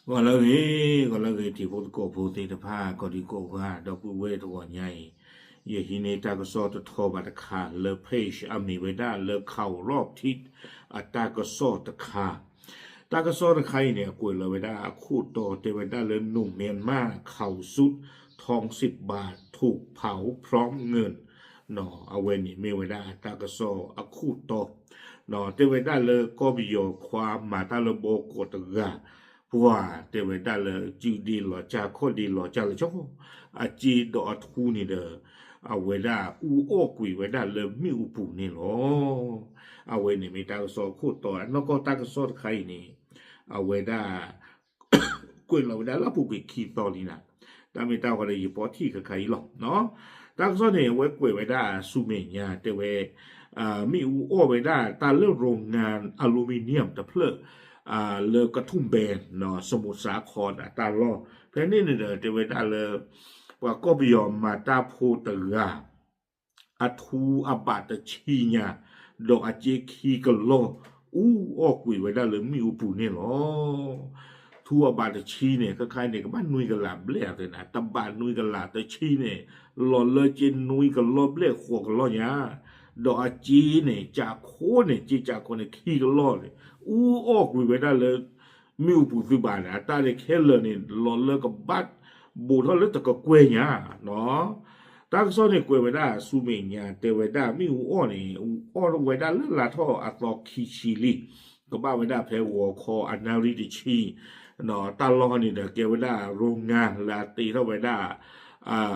ဂီၤလၢအဂ့ၤ, ဂီၤလၢအဂ့ၤ တံၤဖိသကိးဖိသ့ၣ်တဖၣ် ကိးဒံကိးဂၤ ဒီပုၢ်ဝဲၢ်တဂီၤညါအံၤ, ယဟံးန့ၢ်တၢ်ကစီၣ်တထီဘၣ်တခါလၢ page အမ့ၢ်ဝဲဒၣ်လၢ ข่าวรอบทิศ အတၢ်ကစီၣ်တခါ တၢ်ကစီၣ်တခါအံၤန့ၣ် အကွဲးလီၤဝဲဒၣ်အခိၣ်တီတဲဝဲဒၣ်လၢ หนุ่มเมียนมาข่าวสุด ทองสิบบาทถูกเผาพร้อมเงิน အဝဲန့ၣ်မ့ၢ်ဝဲဒၣ်တၢ်ကစီၣ်အခိၣ်တီ တဲဝဲဒၣ်လၢကီၢ်ပယီၤခွါမၤတၢ်လၢဘီကီးတဂၤ ပှၤတဲဝဲဒၣ်လၢစုဒ့လီၤစၢ်ခီၣ်ဒ့လီၤစၢ်လၢကၠီ အစ့ဒီးအထူန့ၣ်ဒီး အဝဲဒၣ်အူအီၣ်ကွံာ်ဝဲဒၣ်လၢမ့ၣ်အူပူၤန့ၣ်လီၤ. အဝဲန့ၣ်မ့ၢ်တၢ်ကစီၣ်အခိၣ်တီ အနီၢ်ကီၢ်တၢ်ကစီၣ်တခါအံၤန့ၣ် အဝဲဒၣ် ကွဲးလီၤဝဲဒၣ်လၢအပူၤကွံာ်ခံသီလံနၤ, တၢ်မ့ၢ်တၢ်ဃီဒီးယပီထံၣ်ဃၣ်ဃၣ်အံၤလီၤ. တၢ်ကစီၣ်န့ၣ် အဝဲကွဲးဝဲဒၣ်ဆူမဲာ်ညါတဲဝဲ မ့ၣ်အူအီၣ်ဝဲဒၣ်တၢ်လၢ โรงงานอลูมิเนียม တဖျၢၣ် လၢကထူၣ်ဘဲ စမူးစးခီအတၢ်လီၢ် ဖဲန့ၣ်န့ၣ်ဒီး တဲဝဲဒၣ်လၢ ပှၤကီၢ်ပယီၤမၤတၢ်ဖိတဂၤ အထူအဘးတဆံညါ ဒီးအစ့ခံကလီၢ် အူအီၣ်ကွံာ်ဝဲဒၣ်လၢမ့ၣ်အူပူၤန့ၣ်လီၤ. ထူအဘးတဆံန့ၣ် ခဲခါန့ၣ် ကဘၣ်နွံကလးဘျဲၣ်အသးနၤ, တဘးနွံကလးတဆံန့ၣ် လီၤလၢစ့နွံကလီၢ်ဘျဲၣ်ဃိးကလီၢ်ညါ, ဒီးအစ့န့ၣ် ကၠးခိန့ၣ် စ့ကၠးခိန့ၣ် ခံကလီၢ်န့ၣ် အူအီၣ်ကွံာ်ဝဲဒၣ်လၢ မ့ၣ်အူပူၤသုဘၣ်န့ၣ် အတၢ်န့ၣ်ခဲလၢာ်န့ၣ် လီၤလၢကဘၣ် ဘူးထီၣ်လၢတကကွဲၢ်ညါ တၢ်ကစီၣ်န့ၣ်ကွဲးဝဲဒၣ်ဆူမဲာ်ညါ တဲဝဲဒၣ်မ့ၣ်အူအီၣ်န့ၣ် အူအီၣ်ဝဲဒၣ်လၢလါထီၣ်အသီခံဆံလံ, ကဘၣ်ဝဲဒၣ်ဖဲဂီၤခီအနၣ်ရံၣ်တဆံ, တၢ်လီၢ်န့ၣ်ဒီးကဲဝဲဒၣ် โรงงาน လၢအတ့ထီၣ်ဝဲဒၣ်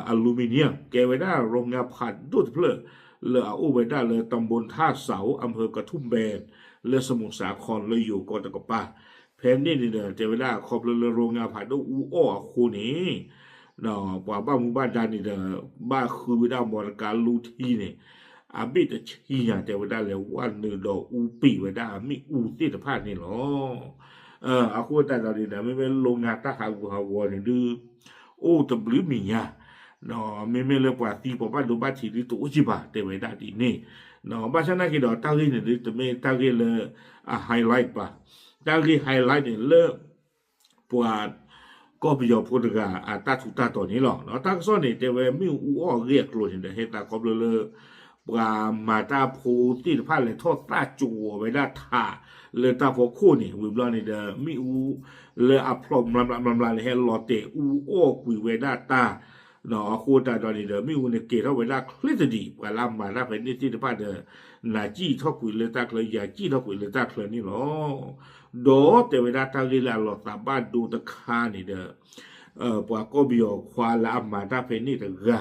အလူမံနံယံၣ် ကဲဝဲဒၣ် โรงงาน ဖးဒိၣ်တဖျၢၣ် လၢအအိၣ်ဝဲဒၣ်လၢ ตำบลท่าเสา อำเภอกระทุ่มแบน လၢစမူးစးခီ လၢယိၤကီၢ်တကပၤ, ဖဲန့ၣ်န့ၣ်ဒီး တဲဝဲဒၣ်ခီဖျိလၢ โรงงาน ဖးဒိၣ်အူအီၣ်အဃိန့ၣ် ပှၤဘၣ်မူဘၣ်ဒါန့ၣ်ဒီး ဘၣ်ဃုဝဲဒၣ်မီတကါလူထံန့ၣ် အဘ့ၣ်တဆံညါ တဲဝဲဒၣ်လဲၤ ဝးနုာ်ဒီးအူပံာ်ဝဲဒၣ်မ့ၣ်အူသ့ၣ်တဖၣ်န့ၣ်လီၤ. အဃိသတးဒီးန့ၣ်ဒီး မ့မ့ၢ် โรงงาน တၢ်ဟးဂူာ်ဟးဂီၤန့ၣ်ဒုး အိၣ်တဘျုးမံၤညါ မ့မ့ၢ်လၢပှၤသံပှၤဘၣ်ဒိဘၣ်ထံးဒုးတအိၣ်ကံဘၣ် တဲဝဲဒၣ်ဒ်န့ၣ်, ဘၣ်ဆၣ်နာ်က့ဒီး တၢ်ဂ့ၢ်န့ၣ်ဒုး တမ့ၢ်တၢ်ဂ့ၢ်လၢအ highlight ဘၣ်, တၢ်ဂ့ၢ် highlight န့ၣ်လၢ ပှၤကီၢ်ပယီၤဖိတဂၤအတၢ်ထူးတၢ်တီၤန့ၣ်လီၤ. တၢ်ကစီၣ်န့ၣ် တဲဝဲမ့ၣ်အူအီၣ်အဂ့ၢ်အကျိၤန့ၣ်ဒီး ဟဲသးခီဖျိလၢ ပှၤမၤတၢ်ဖိသ့ၣ်တဖၣ်လဲၤထီၣ်သၣ်ကဝီၤဝဲဒၣ်ထးလၢတၢ်ဖီခိၣ်န့ၣ် ဝံၤဘျီန့ၣ်ဒီး မ့ၣ်အူလၢအဖျိးမျးမျးမျးမျးန့ၣ် ဟဲလီၤတဲာ်အူအီၣ်ကွံာ်ဝဲဒၣ်တၢ် အဃိသတးဒီးန့ၣ်ဒီး မ့ၣ်အူန့ၣ်ကဲၤထီၣ်ဝဲဒၣ်ချ့သဒံး ပှၤလၢအမၤတၢ်ဖဲန့ၣ်သ့ၣ်တဖၣ်ဒီး နၤစံၣ်ထီၣ်ကွံာ်လၢတၢ်ချၢ ယၤစံၣ်ထီၣ်ကွံာ်လၢတၢ်ချၢန့ၣ်လီၤ. ဒီးတဲဝဲဒၣ်တၢ်ဂ့ၢ်လၢအလီၤသးဘၣ်ဒိတခါန့ၣ်ဒီး ပှၤကီၢ်ပယီၤခွါလၢအမၤတၢ်ဖဲန့ၣ်တဂၤ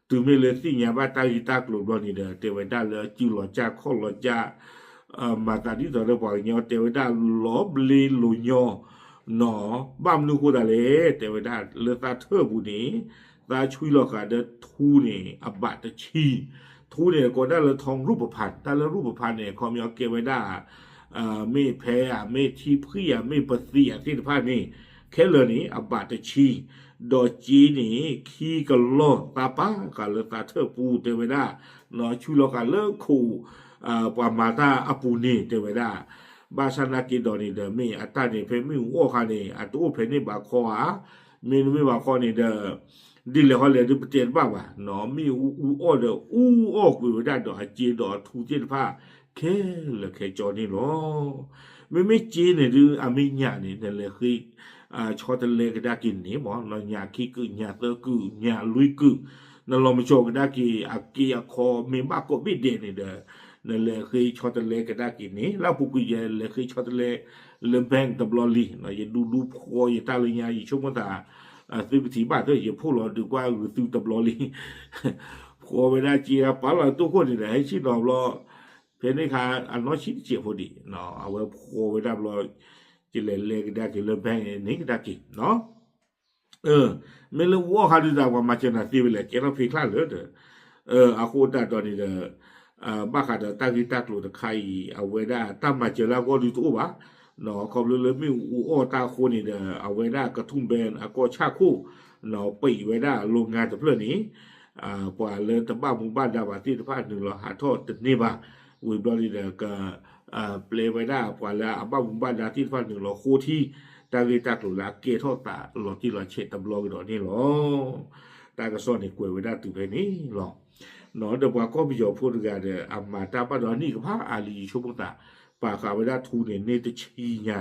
တုၤမ့ၢ်လၢသ့ၣ်ညါဘၣ်တၢ်ဂ့ၢ်တၢ်ကျိၤဘျီန့ၣ်ဒီး တဲဝဲဒၣ်လၢစုလီၤစၢ်ခီၣ်လီၤစၢ် မၤသးဒ်သိးဒီးပှၤကညီတဲဝဲဒၣ်လီၤဘျ့လိၤညီ နီၤ ဘၣ်မနုၤဃိသတးလဲၣ် တဲဝဲဒၣ်လၢသးထၢၣ်ပူၤန့ၣ် သးဆွံလီၤဃာ်ဒီးထူန့ၣ် အဘးတဆံ, ထူန့ၣ်ကိးဒၣ်လၢ ทองรูปพรรณ တၢ်လၢ รูปพรรณ န့ၣ် အခီပညီကဲဝဲဒၣ် မ့ၢ်ဖဲဧါ မ့ၢ်ထံဖှံၣ်ဧါ မ့ၢ်ပသံးဧါသ့ၣ်တဖၣ်န့ၣ် ခဲလၢာ်န့ၣ် အဘးတဆံ, ဒီးစ့န့ၣ် ခံကလီၢ်သးပာ်ဃာ်လၢသးထၢၣ်ပူၤ တဲဝဲဒၣ် နီၤ ဆွံလီၤဃာ်လၢခိၣ် ပှၤမၤတၢ်အပူၤန့ၣ် တဲဝဲဒၣ် ဘၣ်ဆၣ်နာ်က့ဒီးန့ၣ်ဒီး မ့ၢ်အတၢ်န့ၣ် ဖဲမ့ၣ်အူအီၣ်ခါန့ၣ် အတအိၣ်ဖဲန့ၣ်ဘၣ်ခီဧါ, မ့တမ့ၢ်ဘၣ်ခီန့ၣ်ဒီး ဒ်လဲၣ်ဃီလဲၣ်ဒုးပတဲတဘၣ်ဘၣ်နီၤ, မ့ၣ်အူအီၣ်ဒီးအူအီၣ်ကွံာ်ဝဲဒၣ်ဒီးအစ့ဒီးအထူသ့ၣ်တဖၣ် ခဲလၢာ်ခဲဆ့န့ၣ်လီၤ. မ့မ့ၢ်စ့န့ၣ်ဒုး အမ့ၢ်ညၣ်န့ၣ် နလဲၤဃ့ ဆီတလဲကဒါက့ၤန့ၣ်မ့ၢ် ညၣ်ခံကုာ် ညၣ်သၢကုာ် ညၣ်လွံၢ်ကုာ် နလီၤမၠိၤကဒါက့ၤ အက့အခီမ့ၢ်ဘၣ်ကိးဘ့ၣ်ဒဲးန့ၣ်ဒီး နလဲၤဃ့ဆီတလဲကဒါက့ၤန့ၣ် လၢအပူၤကွံာ်ယလဲၤဃ့ဆီတလဲလၢ bank တဘျီလံ, ယဒူဒူဖှီယတၢ်လၢညါ ယဆိကမိၣ်သး သုပထံၣ်ဘၣ်သ့ၣ် ယဖိၣ်လီၤဒုးကွၢ်ဂုာ်သုတဘျီလံ, ဖှီဝဲဒၣ်စ့ပာ်လီၤတိၢ်ခိၣ်န့ၣ်ဒီး ဟဲဆ့ၣ်နီၤဘျီ ဖဲန့ၣ်ခါ အနီၢ်ဆံးတစဲးဖိဒံး အဝဲဖှီဝဲဒၣ်ဘျီ ယလဲၤလဲကဒါက့ၤလၢ bank န့ၣ်ကဒါက့ၤ မ့ၢ်လၢအူအီၣ်ခါဒုးသး ပှၤမၤစၢၤနၤသ့ဝဲလဲၣ် ကဲထီၣ်ဖ့ချၣ်လၢဒီး အဃိသတးဒီးန့ၣ်ဒီး ဘၣ်ဃးဒီးတၢ်ဂ့ၢ်တၢ်ကျိၤတခါအံၤ အဝဲဒၣ်တၢ်မၤစၢၤလၢအဂီၢ်ဒုးတအိၣ်ဘၣ်, ခီဖျိလၢမ့ၣ်အူအီၣ်တၢ်အဃိန့ၣ်ဒီး အဝဲဒၣ်ကထူၣ်ဘဲအကီၢ်ဆၣ်ခိၣ် ပံးဝဲဒၣ် โรงงาน တဖျၢၣ်န့ၣ် ပှၤလၢတဘၣ်မူဘၣ်ဒါဘၣ်သ့ၣ်တဖၣ်နုာ်လီၤဟးထီၣ်တန့ၢ်ဘၣ်, ဝံၤဘျီန့ၣ်ဒီး က ပျဲဝဲဒၣ်ပှၤလၢအဘၣ်မူဘၣ်ဒါသ့ၣ်တဖၣ်နုာ်လီၤဃိထံ တၢ်ဂ့ၢ်တၢ်ကျိၤလၢအကဲထီၣ်သးလီၤတံၢ်လီၤဆဲးတဘျီကဒီးန့ၣ်လီၤ. တၢ်ကစီၣ်န့ၣ်ကွဲးဝဲဒၣ်တုၤဖဲန့ၣ်လီၤ. ဒီးပှၤကီၢ်ပယီၤဖိတဂၤဒီး အမၤတၢ်ဘၣ်ဒီးအနံၣ်ကဖၣ်အါလံယဆိကမိၣ်သး, ပာ်ဃာ်ဝဲဒၣ်ထူန့ၣ် န့ၢ်တဆံညါ,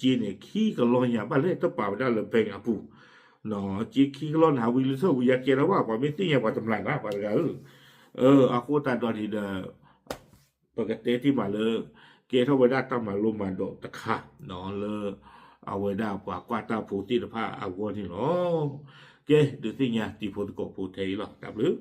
ဒီးအစ့န့ၣ် ခံကလီၢ်ညါဘၣ်လဲၣ် တပာ်ဝဲဒၣ်လၢ bank အပူၤ စ့ခံကလီၢ်န့ၣ်ဟးဝံလၢထၢၣ်ဝံယါကဲထီၣ်ဘၣ် ပှၤမ့ၢ်သ့ၣ်ညါပှၤတမျၢ်နၤ ပှၤတဂၤဧၢ, အဃိသတးဒီးန့ၣ်ဒီး ပကတဲတ့ၢ်မးလၢ ကဲထီၣ်ဝဲဒၣ်တၢ်မၤလိမၤဒိးတခါ လၢ အဝဲဒၣ်ပှၤကွၢ်တၢ်ဖိသ့ၣ်တဖၣ်အဂီၢ်န့ၣ်လီၤ. ကဲ ဒုးသ့ၣ်ညါတံၤဖိသကိးဖိထဲအံၤလီၤ တၢ်ဘျုး